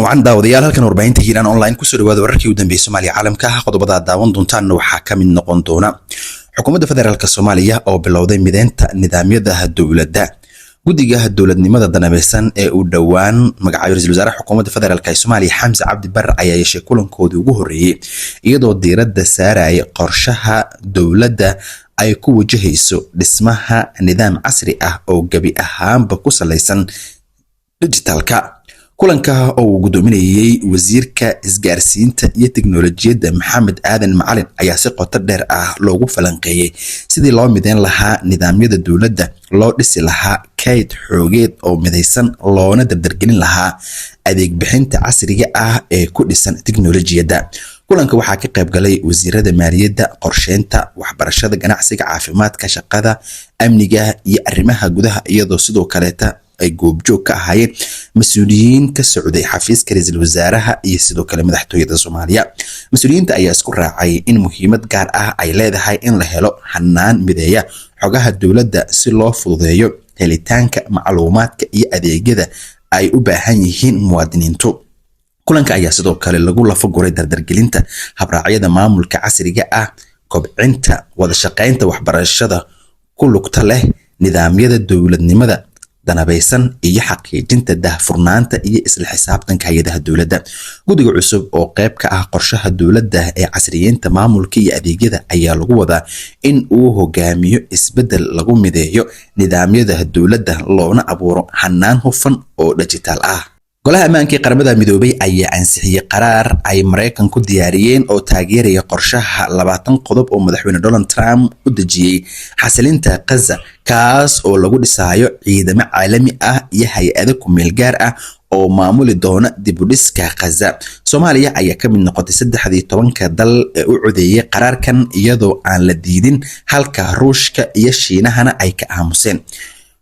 Wacan daawadayaal, halkan warbaahinta Hiiraan Online kusoo dhawaada wararkii u dambeeyay Soomaaliya, caalamka. Qodobada aad daawan doontaanna waxaa ka mid noqon doona xukuumadda federaalk Soomaaliya oo bilowday mideynta nidaamyada dowladda, guddiga dowladnimada danabeysan ee uu dhowaan magacaabay ra-iisul wasaaraha xukuumadda federaalk ee Soomaaliya Xamse Cabdi Barre ayaa yeeshay kulankoodii ugu horreeyey, iyadoo diiradda saaraya qorshaha dowladda ay ku wajahayso dhismaha nidaam casri ah oo gebi ahaanba ku salaysan dijitaalka. Kulanka oo uu gudoominayay wasiirka isgaarsiinta iyo teknolojiyadda Maxamed Aadan Macalin ayaa si qoto dheer ah loogu falanqeeyey sidii loo mideyn lahaa nidaamyada dowladda, loo dhisi lahaa kayd xoogeed oo midaysan, loona dardargelin lahaa adeeg bixinta casriga ah ee ku dhisan teknolojiyadda. Kulanka waxaa ka qayb galay wasiirada maaliyadda, qorsheynta, waxbarashada, ganacsiga, caafimaadka, shaqada, amniga iyo arrimaha gudaha, iyadoo sidoo kaleeta ay goobjoog ka ahaayeen mas-uuliyiin ka socday xafiiska ra-iisul wasaaraha iyo sidoo kale madaxtooyada Soomaaliya. Mas-uuliyiinta ayaa isku raacay in muhiimad gaar ah ay leedahay in la helo hanaan mideeya xogaha dowladda si loo fududeeyo helitaanka macluumaadka iyo adeegyada ay u baahan yihiin muwaadiniintu. Kulanka ayaa sidoo kale lagu lafaguray dardargelinta habraacyada maamulka casriga ah, kobcinta wada shaqeynta waxbarashada ku lugta leh nidaamyada dowladnimada danabeysan iyo xaqiijinta daahfurnaanta iyo isla xisaabtanka hay-adaha dowladda. Guddiga cusub oo qayb ka ah qorshaha dowladda ee casriyeynta maamulka iyo adeegyada ayaa lagu wadaa in uu hogaamiyo isbeddel lagu mideeyo nidaamyada dowladda, loona abuuro hanaan hufan oo dhijitaal ah. Golaha ammaanka ee Qaramada Midoobay ayaa ansixiyey qaraar ay Maraykanku diyaariyeen oo taageeraya qorshaha 20 qodob oo madaxweyne Donald Trump u dejiyey xasilinta Gaza, kaas oo lagu dhisaayo ciidamo caalami ah iyo hay-ado ku-meel gaar ah oo maamuli doona dib u dhiska Gaza. Soomaaliya ayaa ka mid noqotay 13-ka dal ee u codeeyey qaraarkan iyadoo aan la diidin, halka Ruushka iyo Shiinahana ay ka aamuseen.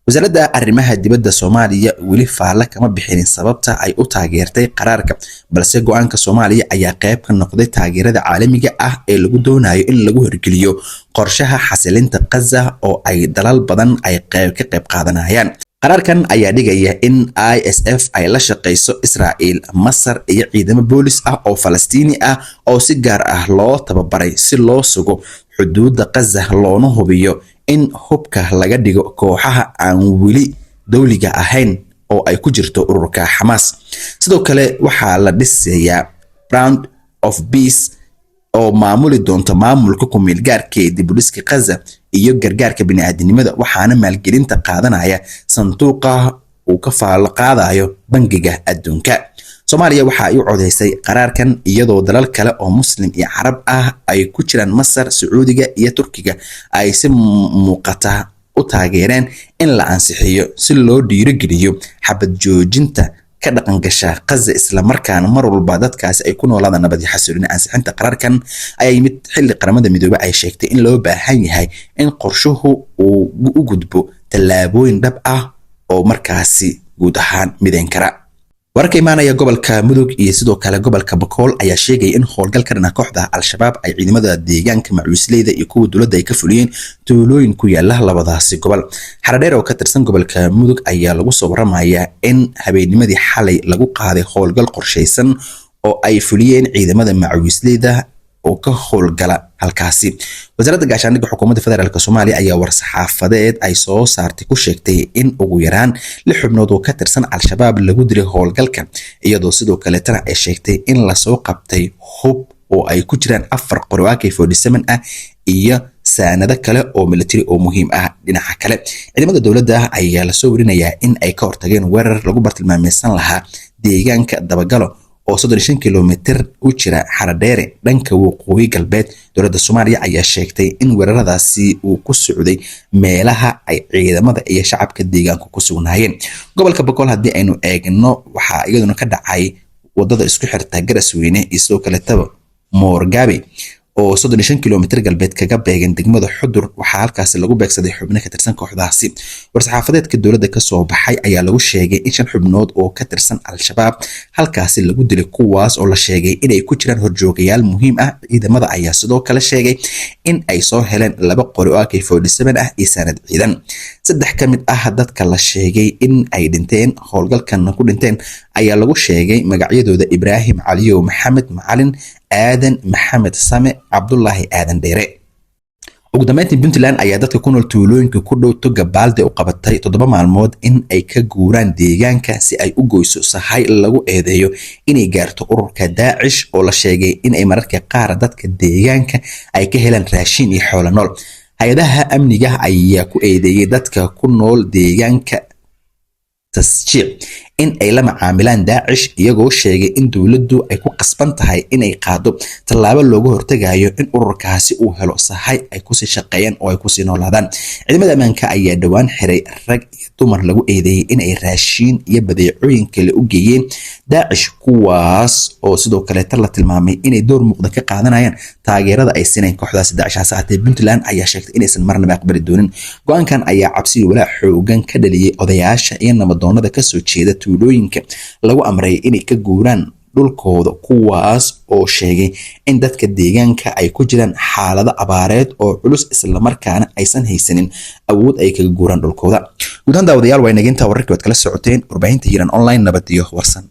Wasaaradda arrimaha dibadda Soomaaliya weli faalla kama bixinin sababta ay u taageertay qaraarka, balse go-aanka Soomaaliya ayaa qayb ka noqday taageerada caalamiga ah ee lagu doonayo in lagu hirgeliyo qorshaha xasilinta Gaza oo ay dalal badan ay qayb ka qayb qaadanayaan. Qaraarkan ayaa dhigaya in ISF ay la shaqeyso Israel, Masar iyo ciidamo boolis ah oo Falastiini ah oo si gaar ah loo tababaray si loo sugo xuduudda Gaza, loona hubiyo in hubka laga dhigo kooxaha aan weli dowliga ahayn oo ay ku jirto ururka Xamaas. Sidoo kale waxaa la dhisayaa Brand of Peace oo maamuli doonta maamulka ku-meel gaarka ee dib u dhiska Gaza iyo gargaarka bini'aadanimada, waxaana maalgelinta qaadanaya sanduuqa uu ka faalo qaadayo Bangiga Adduunka. Soomaaliya waxa ay u codeysay qaraarkan iyadoo dalal kale oo Muslim iyo Carab ah ay ku jiraan Masar, Sacuudiga iyo Turkiga ay si muuqata u taageereen in la ansixiyo si loo dhiirogeliyo xabad joojinta ka dhaqangasha Gaza, islamarkaana mar walba dadkaasi ay ku noolaadaan nabad iyo xasilooni. Ansixinta qaraarkan ayaa yimid xilli Qaramada Midoobay ay sheegtay in loo baahan yahay in qorshuhu uu u gudbo tallaabooyin dhab ah oo markaasi guud ahaan mideyn kara. Wararka imaanaya gobolka Mudug iyo sidoo kale gobolka Bakool ayaa sheegaya in howlgal ka dhana kooxda Al-Shabaab ay ciidamada deegaanka macuusleyda iyo kuwa dowladda ay ka fuliyeen tuulooyin ku yaala labadaasi gobol. Xaradheer oo ka tirsan gobolka Mudug ayaa lagu soo waramayaa in habeennimadii xalay lagu qaaday howlgal qorshaysan oo ay fuliyeen ciidamada macuusleyda oo ka howlgala halkaasi. Wasaaradda gaashaandhigga xukuumadda federaalk Soomaaliya ayaa war-saxaafadeed ay soo saartay ku sheegtay in ugu yaraan lix xubnood oo ka tirsan Al-Shabaab lagu dilay howlgalka, iyadoo sidoo kaleetana ay sheegtay in lasoo qabtay hub oo ay ku jiraan afar qori AK-47 ah iyo saanado kale oo military oo muhiim ah. Dhinaca kale, ciidamada dowladda ayaa lasoo warinayaa in ay ka hortageen weerar lagu bartilmaameysan lahaa deegaanka Dabagalo oo 35 kilomitir u jira Xaradheere dhanka waqooyi galbeed. Dowladda Soomaaliya ayaa sheegtay in weeraradaasi uu ku socday meelaha ay ciidamada iyo shacabka deegaanku ku sugnaayeen. Gobolka Bakool haddii aynu eegno, waxaa iyaduna ka dhacay wadada isku xirta Garasweyne iyo sidoo kaletaba Moorgabe. oo 35 kilomitir galbeed kaga beegan degmada Xudur. Waxaa halkaasi lagu beegsaday xubno ka tirsan kooxdaasi. War-saxaafadeedka dowladda kasoo baxay ayaa lagu sheegay in shan xubnood oo ka tirsan Al-Shabaab halkaasi lagu dilay, kuwaas oo la sheegay inay ku jiraan horjoogayaal muhiim ah. Ciidamada ayaa sidoo kale sheegay in ay soo heleen laba qori oo AK-47 ah iyo sanad ciidan. Saddex ka mid ah dadka la sheegay in ay dhinteen, howlgalkan ku dhinteen, ayaa lagu sheegay magacyadooda Ibraahim Caliyow Maxamed Macalin, Aadan Maxamed Same, Cabdulaahi Aadan Dheere. Ugu dambeyntii, Puntland ayaa dadka ku nool tuulooyinka ku dhow toga Baalde u qabatay 7 maalmood in ay ka guuraan deegaanka si ay u goyso sahay lagu eedeeyo inay gaarto ururka Daacish, oo la sheegay in ay mararka qaar dadka deegaanka ay ka helaan raashin iyo xoolo nool. Hay-adaha amniga ayaa ku eedeeyay dadka ku nool deegaanka Tasjiic in ay la macaamilaan Daacish, iyagoo sheegay in dowladdu ay ku qasban tahay inay qaado tallaabo looga hortagayo in ururkaasi uu helo sahay ay kusii shaqeeyaan oo ay kusii noolaadaan. Ciidamada ammaanka ayaa dhowaan xiray rag iyo dumar lagu eedeeyey in ay raashiin iyo badeecooyin kale u geeyeen Daacish, kuwaas oo sidoo kaleeta la tilmaamay inay door muuqda ka qaadanayaan taageerada ay siinayeen kooxdaasi Daacish. Hase ahaatee, Puntland ayaa sheegtay inaysan marnaba aqbali doonin. Go-aankan ayaa cabsi iyo walaac xoogan ka dhaliyey odayaasha iyo nabadoonada kasoo jeeda tuulooyinka lagu amray inay ka guuraan dhulkooda, kuwaas oo sheegay in dadka deegaanka ay ku jiraan xaalado abaareed oo culus, islamarkaana aysan haysanin awood ay kaga guuraan dhulkooda. Guud ahaan, daawadayaal, waa inaginta wararkii waad kala socoteen warbaahinta Hiiraan Online. Nabad iyo warsan.